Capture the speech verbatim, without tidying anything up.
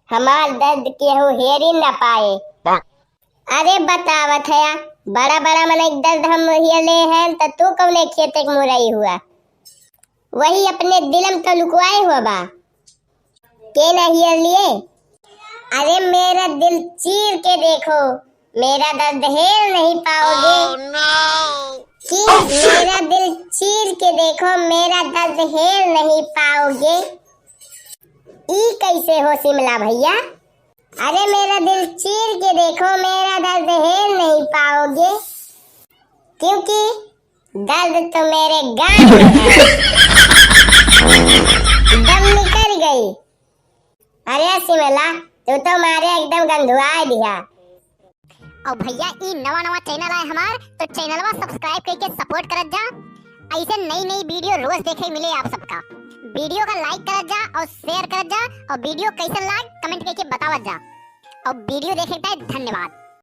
हमार दर्द केहू हेरी न पाए। अरे बतावत है, बड़ा बड़ा मनई दर्द हम हेले हैं, त तू कौने खेते के मुरई हुआ? वही अपने दिलम तो लुकवाए हुआ बा। के ना हेर लिए? अरे मेरा दिल चीर के देखो, मेरा दर्द हेर नहीं पाओगे। कि मेरा दिल चीर के देखो, मेरा दर्द हेर नहीं पाओगे। ई कैसे हो शिमला भैया? अरे मेरा दिल चीर के देखो, मेरा दर्द हेर नहीं पाओगे, क्योंकि दर्द तो मेरे गांड में है। दम निकल गई। अरे शिमला, तू तो मारे एकदम गंधुआ दिया। और भैया, ई नवा नवा चैनल है हमार, तो चैनलवा सब्सक्राइब करके सपोर्ट करत जा। ऐसे नई नई वीडियो रोज देखे मिले आप सबका। वीडियो का लाइक करत जा और शेयर करत जा, और वीडियो कैसन लाग कमेंट करके बतावत जा। और वीडियो देखे के धन्यवाद।